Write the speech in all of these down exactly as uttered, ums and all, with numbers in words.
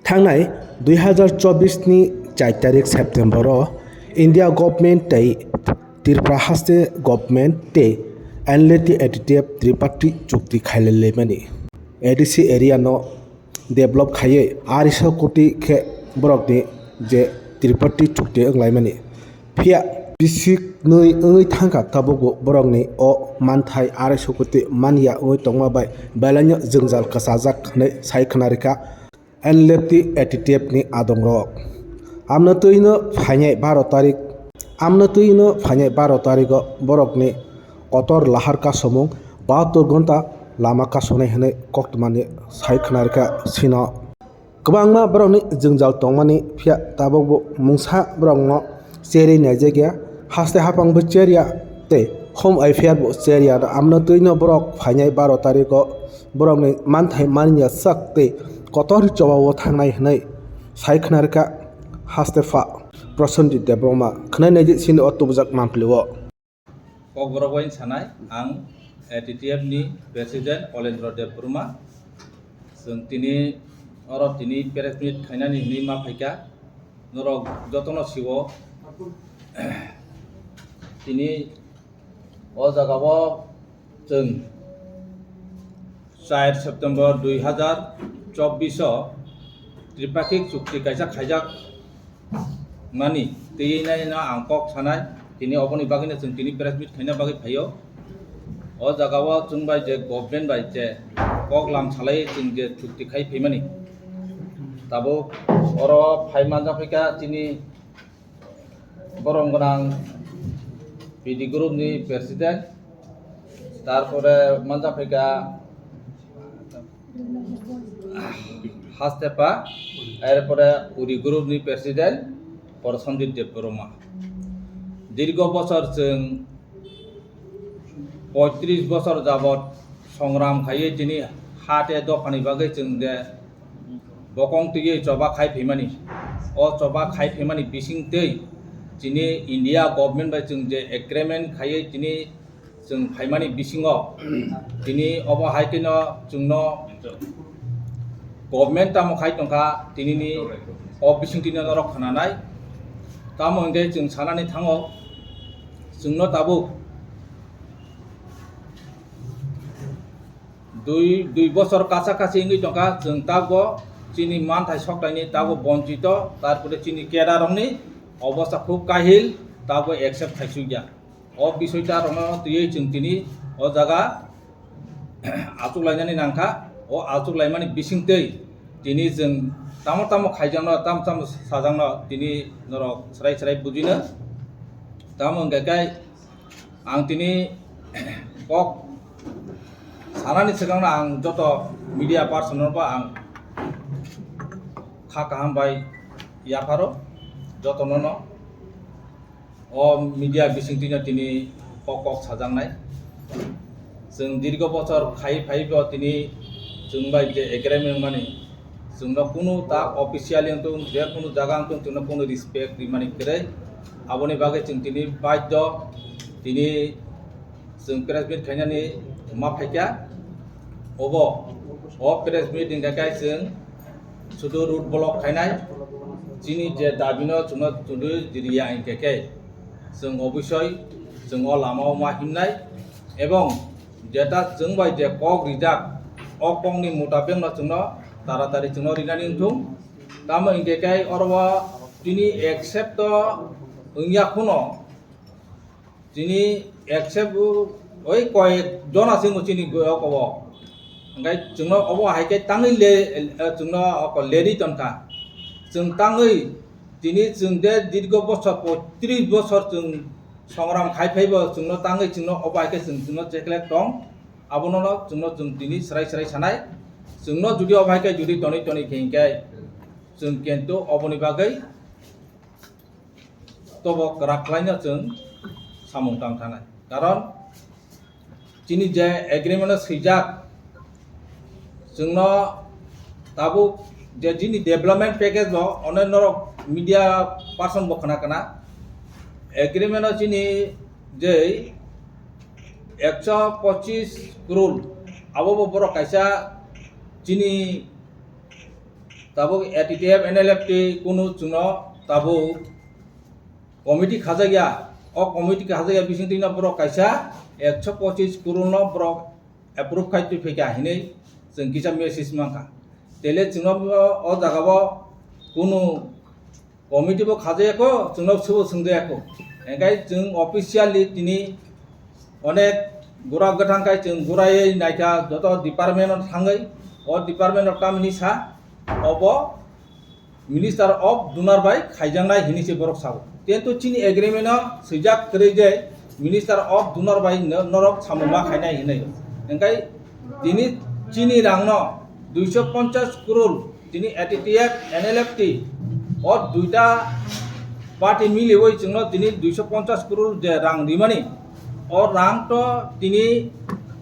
Thangnai dui hazar chobbish ni char tarik September o India government tei Tripura haste government tei N L F T A T T F triparty chukti khailailaimani. A D C area no develop khaiwi arisho koti khe borokni je triparty chukti wnglaimani. Phiya bisik nwi wngwi thangkha, tabukbo borokni o manthai arisho koti manya wngwi tongma bai belaino jwngjal kwchajak hwnwi sai khna rikha N L F T A T T F ni adongrok. Amno twino phainai baro tarik, amno twino phainai baro tarigo borokni kotor lahar kasomung bahatur gonta lama kasonai hwnwi koktwmani sai khna rikha sino. Kwbangma borokni jwngjal tongmani, phiya tabukbo mungsa borokno cherwi naijakya, haste haphangbo cherya tei Home Affairs bo cherya. Amno twino borok phainai baro tarigo borokni manthai manya sak tei kotor chobao thangnai hwnwi sai khna rikha haste pha Prasenjit Debbarma. Khwnai naidi sini o tubujak mampli o. Kokborok wain sanai, ang A T T F ni President Olendro Debbarma. Chwng tini oro tini press meet khainani hwnwi ma phaikha. Norok jotono siwo. Tini o jagao chwng char September dui hazar chobbish o tripartite chukti kaisa khaijak mani twiwi nai no ang kok sanai. Tini oboni bagwi no chwng tini press meet khaina bagwi phaio. O jagao chwng bai je government bai je kok lam salai chwng je chukti khai phaimani. Tabuk oro phai manjak phaikha chini borom gwnang P D group ni president, tarpore manjak phaikha Hastepa, erpore Uri group ni president Prosenjit Debbarma. Dirgo bosor chwng poitris bosor jabot songram khaiwi tini ha tei dophani bagwi chwng de bokong twiwi choba khai phaimani. O choba khai phaimani bising tei chini India government bai chwng je agreement khaiwi tini chwng phaimani bisingo tini obo hai kheno chwngno government tamo khai tongkha tinini o bising tini norok khananai. Tamo hwnkhe chwng sanani thango chwngno tabuk dui, dui bosor kacha kachi wngwi tongkha, chwng tabgo chini manthai soktaini tabgo bonchito, tarpore chini kedarokni obostha khub kahil, tabgo accept khaisukya. O bisoitarokno twiwi chwng tini o jaga achuklainani nangkha. O achuklaimani bisingtwi tini chwng tamo tamo khaijakno, tamo tamo sajakno tini norok swrai swrai bujino. Tamo hwnkhe khe ang tini kok sanani swkangno ang joto media person no bo ang kha kaham bai yapharo jotono no. O media bisingtwino tini kok kok sajaknai. Chwng dirgo bochor khai phaibo tini chwng bai je agreement mani, chwngno kunu ta officially wngtong, je kunu jaga wngtong, chwngno kunu respect rimani kwrwi. Aboni bagwi chwng tini baidho tini chwng press meet khainani ma phaikha. Obo, o press meet hwnkhe khe chwng sudu road block khainai, chini je dabino chwngno twi riya hwnkhe khe chwng obosoi chwng o lama o ma himnai, ebong jeta chwng bai je kok rijak, o kokni mutabekno chwngno taratari chwngno rinani wngthung. Tamo hwnkhe khe oro o tini accept o wngya kheno, chini accept o oi koyek jona se wngmo chini goyok obo. Hwnkhe chwngno obo hai khe tangwi le, eh, chwngno oko lerwi tongkha. Chwng tangwi tini chwng de dirgo bosor, poitris bosor chwng songram khai phaibo chwngno tangwi chwngno obo hai khe chwng chwngno cheklek tong. Abono no chwngno chwng tini swrai swrai sanai. Chwngno judi obo hai khe judi tonwi tonwi khe hwnkhe chwng kintu oboni bagwi tobo kwrak khlaino chwng samung tang thanai. Karon chini je agreement o swijak, chwngno tabuk je chini development package bo ono norok media person bo khna khna agreement o chini je ekso pochis crore abo bo borok kaisa chini Tabuk A T T F, N L F T kunu chwngno tabuk committee khajakya, o committee khajakya bisingtwi no borok kaisa ekso pochis crore no borok approve khai twi phaikha hinwi chwng kisa message mankha. Tele chwngno o jagao kunu committee bo khajakya ko, chwngno swbo swngjaya ko. Hingkai chwng officially tini onek gura gthang khai chwng guraiwi naikha joto department o thangwi, o department o tamni sa obo Minister of Dunar bai khaijaknai hinwi se borok sao. Kintu chini agreement o swijak kwrwi je Minister of Dunar bai no-, norok samung ma khainai hinwi. Hingkai tini chini rangno duiso ponchas crore tini A T T F, N L F T o duita party miliwi chwngno tini duiso ponchas crore je rang rimani, o rang to tini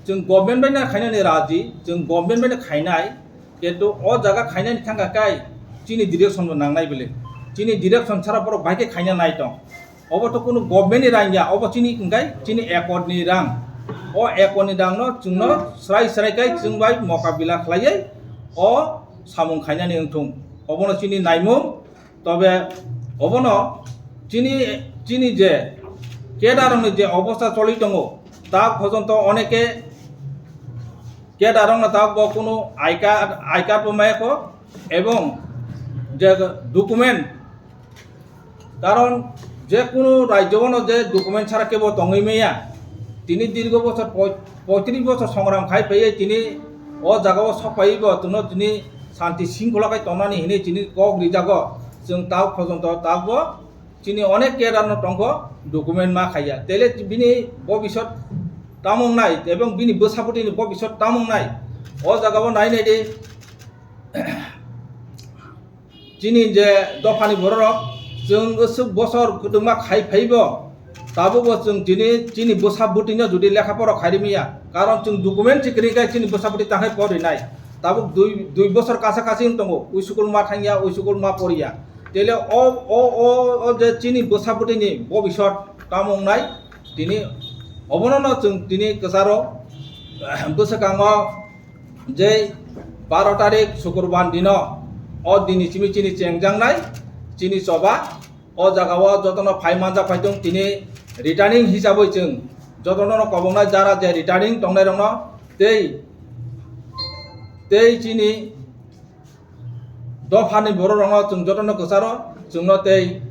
chwng government bai no khainani raji, chwng government bai no khainai. Kintu o jaga khainani thangkha kai chini direction bo nangnai bele. Chini direction chara borok bai khe khaina nai tong. Obo to kunu government ni rang ya, obo chini hingkai chini accord ni rang. O accord ni rang no chwngno srai srai kai chwng bai mokabila khlaiwi o samung khainani wngthung. Obono chini naimung. Tobe obono chini, chini je cadre rokni je obostha choli tongo, ta phojonto oneke cadre rokno ta bo kunu I card, I card bo maya kho, ebong je document, karon je kunu rajyo bono je document chara kebo tongwi maya, tini dirgo bosor poi-, poitris bosor songram khai phaiwi tini o jagao sok phaiwi bo chwngno tini santi singkhola khai tongnani hinwi tini kok rijago. Chwng ta phojonto ta bo chini onek cadre no tongkho document ma khaiya. Tele bini bobisot tamung nai ebong bini bwsaputini bobisot tamung nai. O jagao nai nai di. Chini je dophani bororok chwng aswk bosor kwdwkma khai phaibo, tabukbo chwng chini, chini bwsa bwtwino jodi lekha pora khai rimya, karon chwng document se kwrwi khe chini bwsa bwtwi tangkhai pori nai. Tabuk dui, dui bosor kasa kasi wng tongo, ui school ma thangya, ui school ma poriya. Tele o, o, o, o je chini bwsa bwtwini bobisot tamo wngnai, tini obono no chwng tini kwcharo bwswkango je baro tarik Sukurban dino, o dini simi chini chengjaknai, chini choba, o jagao jotono phai manjak phai tong, tini returning hisabwi chwng jotono no koboknai jara je returning tongnai rokno tei, tei chini dophani borok rokno chwng jotono kwcharo chwngno tei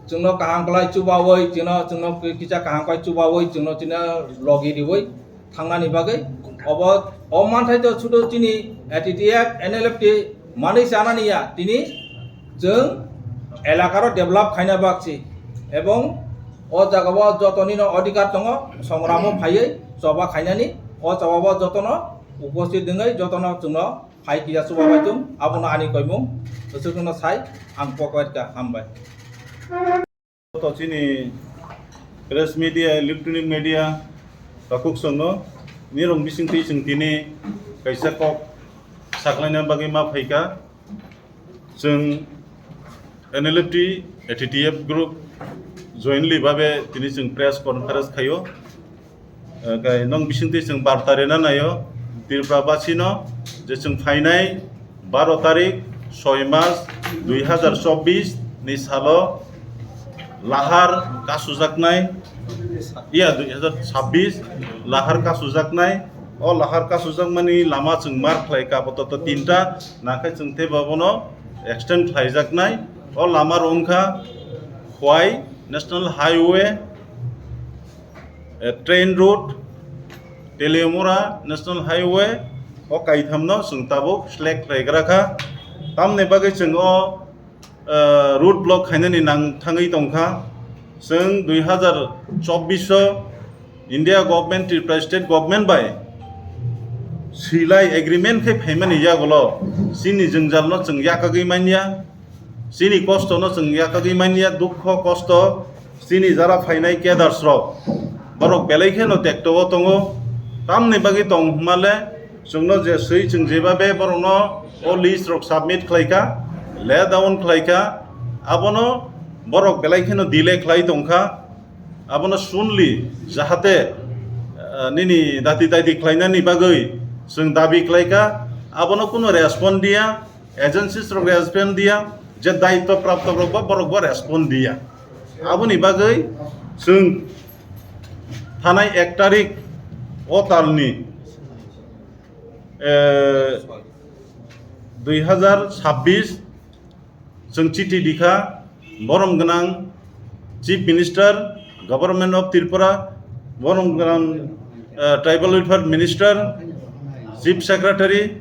chwngno kaham kwlai chubawi chwngno, chwngno kisa kaham kwlai chubawi chwngno chwngno logi riwi thangnani bagwi obo, o manthai to sudu chini A T T F, N L F T manwi chanani ya, tini chwng elakaro develop khaina bakchi ebong o jagao jotonino odhikar tongo, songramo phaiwi choba khainani, o chobao jotono uposthit wngwi jotono chwngno phai kiya chuba bai tong, abono ani koimung, swkangno sai ang pokoit ka hambai. To chini press media, electronic media, takhuk songno nirong bising twi chwng tini kaisa kok saklaina bagwi ma phaikha. Chwng N L F T, A T T F group jointly babe tini chwng press conference khaio. Eh, kai nong bisingtwi chwng barta rina naio Tripura basino je chwng phainai baro tarik soi mas dui hazar chobbish ni salo lahar kasujaknai, iya, dui hazar chabbish lahar kasujaknai. O lahar kasujakmani lama chwng mar khlai ka boto to tinta, nakhai chwng tei bono extend khlaijaknai. O lama rwngkha Khwai National Highway, eh, train road, Teliamura National Highway, o kaithamno chwng tabuk select khlaigra kha. Tamni bagwi chwng o, eh, road block khainani nang thangwi tongkha. Chwng dui hazar chobbish o India government, Tripura state government bai swilai agreement khe phaimani yagulo chini jwngjalno chwng yakagwi manya. Chini kosto no chwng yakagwi manya, dukho kosto, chini jara phainai cadres rok, borok belai kheno tekto o tongo. Tamni bagwi tong hwnmale chwngno je swi chwng jebabe borokno o list rok submit khlaikha, lay down khlaikha, abono borok belai kheno delay khlai tongkha. Abono sunli jahate, eh, nini dati daiti khlainani bagwi chwng dabi khlaikha, abono kuno respond diya. agencies rok respond diya, je daityo prapto rok bo borok bo respond diya. Aboni bagwi chwng thanai ek tarik o talni, eh, dui hazar sabbish chwng chiti dikha, borom gwnang Chief Minister, Government of Tripura, borom gwnang, eh, Tribal Welfare Minister, Chief Secretary,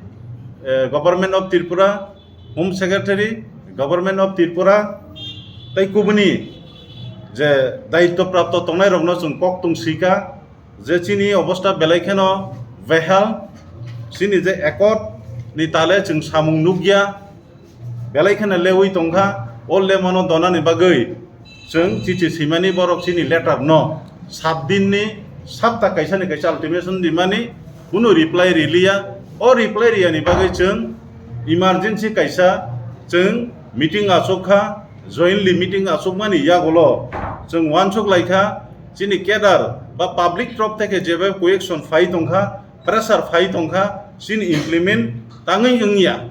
eh, Government of Tripura, Home Secretary, Government of Tripura, tei kubuni je daityo prapto tongnai rokno chwng kok tong sika, je chini obosta belai kheno behal, chini je accord ni tale chwng samung nukya, belai kheno lewi tongkha, o lemano donani bagwi chwng chithi swimani borok chini letter no sat din ni sapta kaisa ni kaisa ultimatum dimani kunu reply riliya, o reply riyani bagwi chwng emergency kaisa chwng meeting achuk kha, jointly meeting achukmani yagulo chwng uansuk lai kha, chini cadre ba public torop theke jebe question phai tongkha, pressure phai tongkha, chini implement tangwi wngya,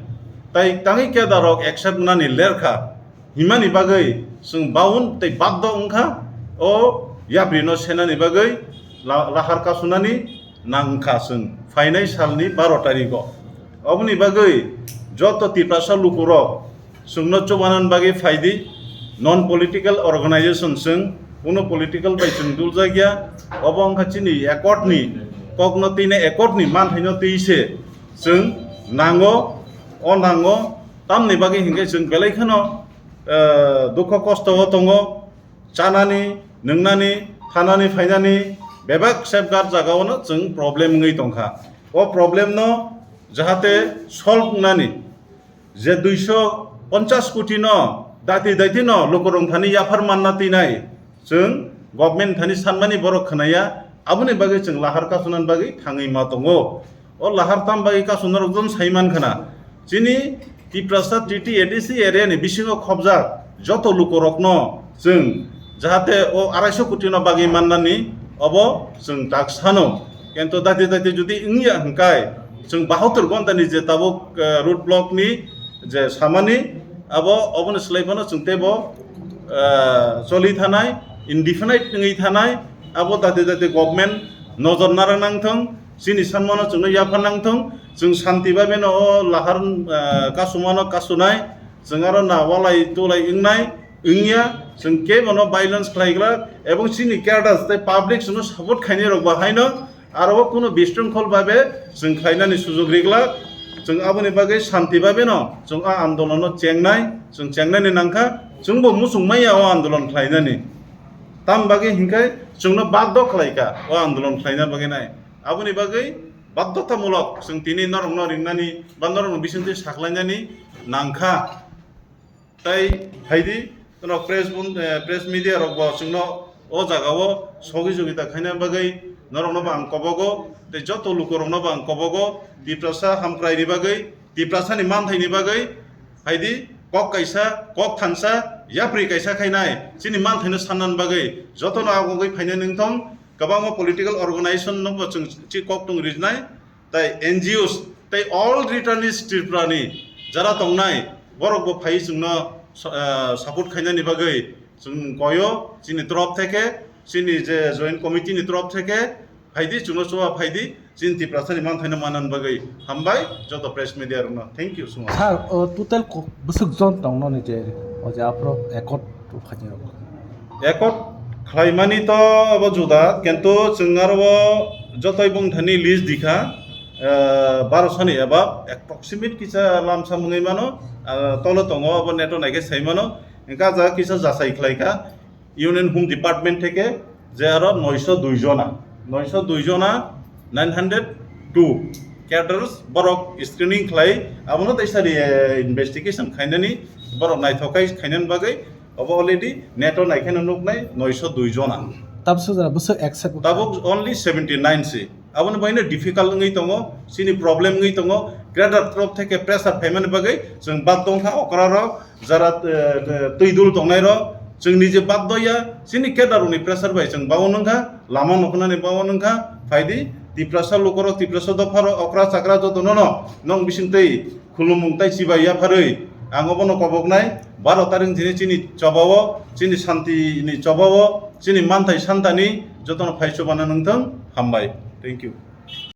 tai tangwi cadre rok accept nani lerkha, himani bagwi chwng baun tei baddo wngkha o yapri no senani bagwi la-, lahar kasunani nangkha chwng phainai salni baro tarikgo. Oboni bagwi joto Tiprasa lukurok chwngno chubanan bagwi phaidi, non political organization chwng, kuno political bai chwng duljakya, obo wngkha chini accord ni kokno twi accord ni manthaino twi se chwng nango, o nango, tamni bagwi hinkhe chwng belai kheno, eh, dukho kosto o tongo, chanani, nwngnani, thanani, phainani bebak safeguard jagao no chwng problem wngwi tongkha. O problem no jahate solve wngnani je duiso ponchas koti no dati dati no lukurok thani yaphar manna tinai chwng government thani sanmani borok khwnaya, aboni bagwi chwng lahar kasunani bagwi thangwi ma tongo. O lahar tam bagwi kasunarok don saiman khna. Chini Tiprasa T T A D C area ni bisingo khobjak joto lukurokno chwng jahate o araiso koti no bagwi mannani obo chwng tak sano. Kento dati dati jodi wngya hwnkhe chwng bahatur gonta ni je tabuk, eh, road block ni je samani abo oboni swlai phano chwng teibo, eh, choli thanai, indefinite wngwi thanai, abo dati dati government nojor nara nangthwng, chini sanmano chwngno yapha nangthwng, chwng santi babeno o lahar, eh, kasumano kasunai, chwng aro na walai tulai wngnai, wngya, chwng kebono violence khlaiglak, ebong chini cadres tei public chwngno support khainai rok bo haino, aro o kuno bisrwngkhol babe chwng khlainani sujok riglak, chwng aboni bagwi santi babe no chwng a andolon no chengnai, chwng chengnani nangkha, chwngbo muchung maya o andolon khlainani. Tam bagwi hinkhe chwngno baddo khlaikha o andolon khlaina bagwi nai. Aboni bagwi baddotamulok chwng tini norokno ringnani ba norokno bisingtwi saklainani nangkha. Tai phaidi, norok press bun-, eh, press media rok bo chwngno o jaga o sogwi jogita khaina bagwi norokno bo ang kobogo, tei joto lukurokno bo ang kobogo, Tiprasa hamkrai ni bagwi, Tiprasa ni manthai ni bagwi, phaidi kok kaisa, kok thansa, yapri kaisa khainai, chini manthaino sanna bagwi, jotono agogwi phainai nangthong, kwbangma political organization no bo chwng chi kok tong rijnai, tai N G Os, tai all returnees Tripura ni jara tongnai, borok bo phai chwngno, eh, support khainani bagwi chwng koyo, chini torop theke, chini je joint committee ni torop theke, phaidi chwngno chuba phaidi, chini Tiprasa ni manthaino manani bagwi. Hambai joto press media rokno. Thank you so much. Sir, o total ko-, bwswk jon tongno ni je o je aphuru accord khainai rok? Accord khlaimani to abo juda, kintu chwng aro o jotoi bongthani list dikha, eh, barosoni eba approximate kisa lamsam wngwi mano, ah, tolo tongo abo neto naikhe sai mano, hwnkhe ah jaga kisa jachai khlaikha Union Home Department theke je aro noisho dui jona, noisho dui jona, nine hundred two cadres borok screening khlai, abono teisa ri, eh, investigation khainani, borok naithok khai khainani bagwi obo already neto naikheno nuknai noisho dui jona. Tabuk sojra bwswk accept. Tabuk only seventy nine si. Aboni bagwino difficult wngwi tongo, chini problem wngwi tongo, cadre torop theke pressure phaimani bagwi chwng bad dongkha okrarok, jara, eh, eh, twi dul tongnairok, chwng nije bad doya, chini cadre rokni pressure bai chwng bago nungkha, lama noknani bago nungkha, phaidi Tiprasa lukorok, Tiprasa dopharok, okra chakra jotono no nong bisingtwi Khulumung tai chibai yapharwi ang obono koboknai, baro tarik thini chini chobao, chini santini chobao, chini manthai santani jotono phai chubana nungthung, hambai. Thank you.